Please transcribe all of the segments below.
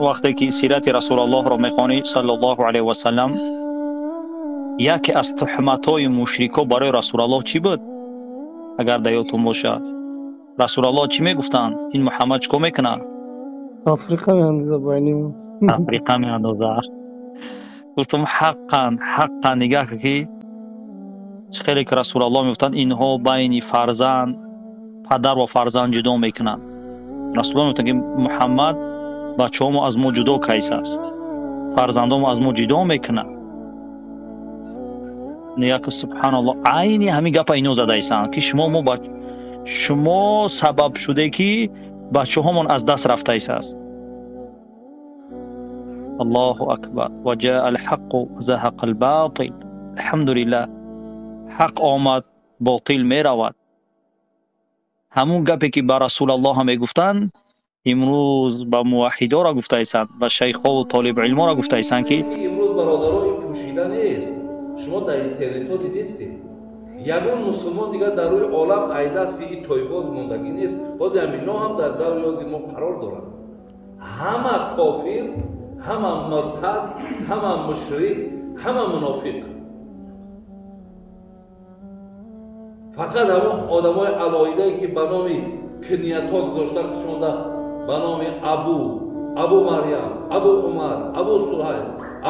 Вақте ки сирати Расулаллоҳро мехонӣ саллаллоҳу алайҳи васаллам, яке аз туҳматҳои мушрико барои Расулаллоҳ чӣ буд? Агар дар ёдтон бошад, Расулаллоҳ чӣ мегуфтанд? Ин Муҳаммад чӣ кор мекунад? Тафриқа меандозад байни мо. Тафриқа меандозад. Гуфтам ҳаққан, ҳаққан нигаҳ ки хеле ки Расулаллоҳ мегуфтанд, инҳо байни фарзанд, падар ва фарзанд ҷудо мекунанд. Расулаллоҳ мегуфтанд ки Муҳаммад бачаҳомо аз мо ҷудо кайс аст, фарзандомо аз мо ҷудо мекунад. Нигоҳ ки субҳаналлоҳ, айни ҳамин гапа ино задаисанд ки шумо мо шумо сабаб шуде ки бачаҳомон аз даст рафтаис аст. Аллоҳу акбар. Ва ҷаа алҳаққу заҳақа алботил. Алҳамдулиллаҳ, ҳақ омад, ботил меравад. Ҳамун гапе ки ба Расулаллоҳ мегуфтанд, имрӯз ба муваҳҳидоро гуфтаисанд, ба шайхову толибилморо гуфтаисанд ки имрӯз бародаро ин пӯшида нест. Шумо дар интернетҳо дидистед, ягон мусулмон дигар дар рӯи олам айдасти ин тойфоз мондагӣ нест. Ҳозир ҳамино ҳам дар даври ҳозир мо қарор доранд. Ҳама кофир, ҳама муртад, ҳама мушрик, ҳама мунофиқ. Фақат ҳамон одамои алоҳидае ки ба номи киниятҳо гузошта хушонда, ба номи Абу, Абу Марьям, Абу Умар, Абу Суҳайл,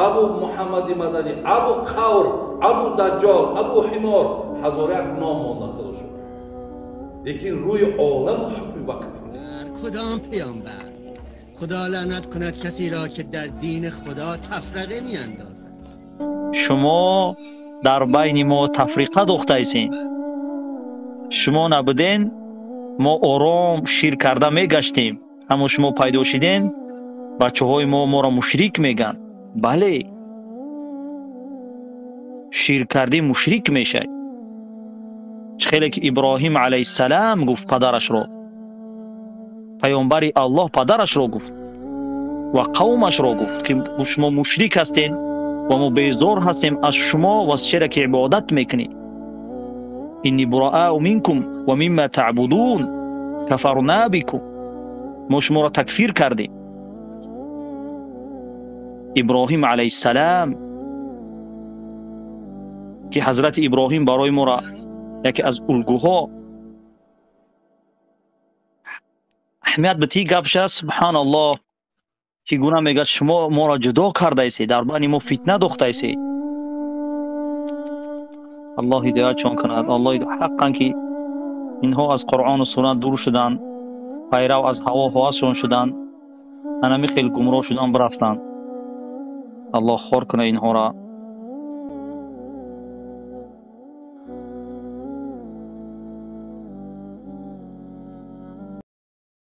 Абу Муҳаммади Маданӣ, Абу Қавр, Абу Даҷҷол, Абу Ҳимор, ҳазор як ном монда худошон. Лекин рӯи оламу ҳукми ба куфр. Кудом паёмбар? Худо лаънат кунад касеро ки дар дини Худо тафриқа меандозад. Шумо дар байни мо тафриқа дохтаисен. Шумо набуден, мо ором шир карда мегаштем. Аммо шумо пайдо шиден, бачаҳои мо моро мушрик мегӯянд. Бале, шир кардӣ мушрик мешавӣ. Чӣ хеле ки Иброҳим алайҳиссалам гуфт падарашро, паёмбари Аллоҳ падарашро гуфт ва қавмашро гуфт ки шумо мушрик ҳастед ва мо безор ҳастем аз шумо ва аз чире ки ибодат мекунед. Инни бураау минкум ва мимма таъбудун кафарна бикум. Мо шуморо такфир кардем. Иброҳим алайҳиссалам ки ҳазрати Иброҳим барои моро яке аз улгуҳо аҳамият битӣ гап шад. Субҳаналлоҳ, чӣ гуна мегӯяд шумо моро ҷудо кардаисед, дар байни мо фитна дохтаисед. Аллоҳ ҳидоятшон кунад. Аллоҳ ҳаққан ки инҳо аз Қуръону суннат дур шуданд, пайрав аз ҳаво ҳавасшон шуданд, анами хел гумроҳ шудан бирафтанд. Аллоҳ хор кунад инҳоро.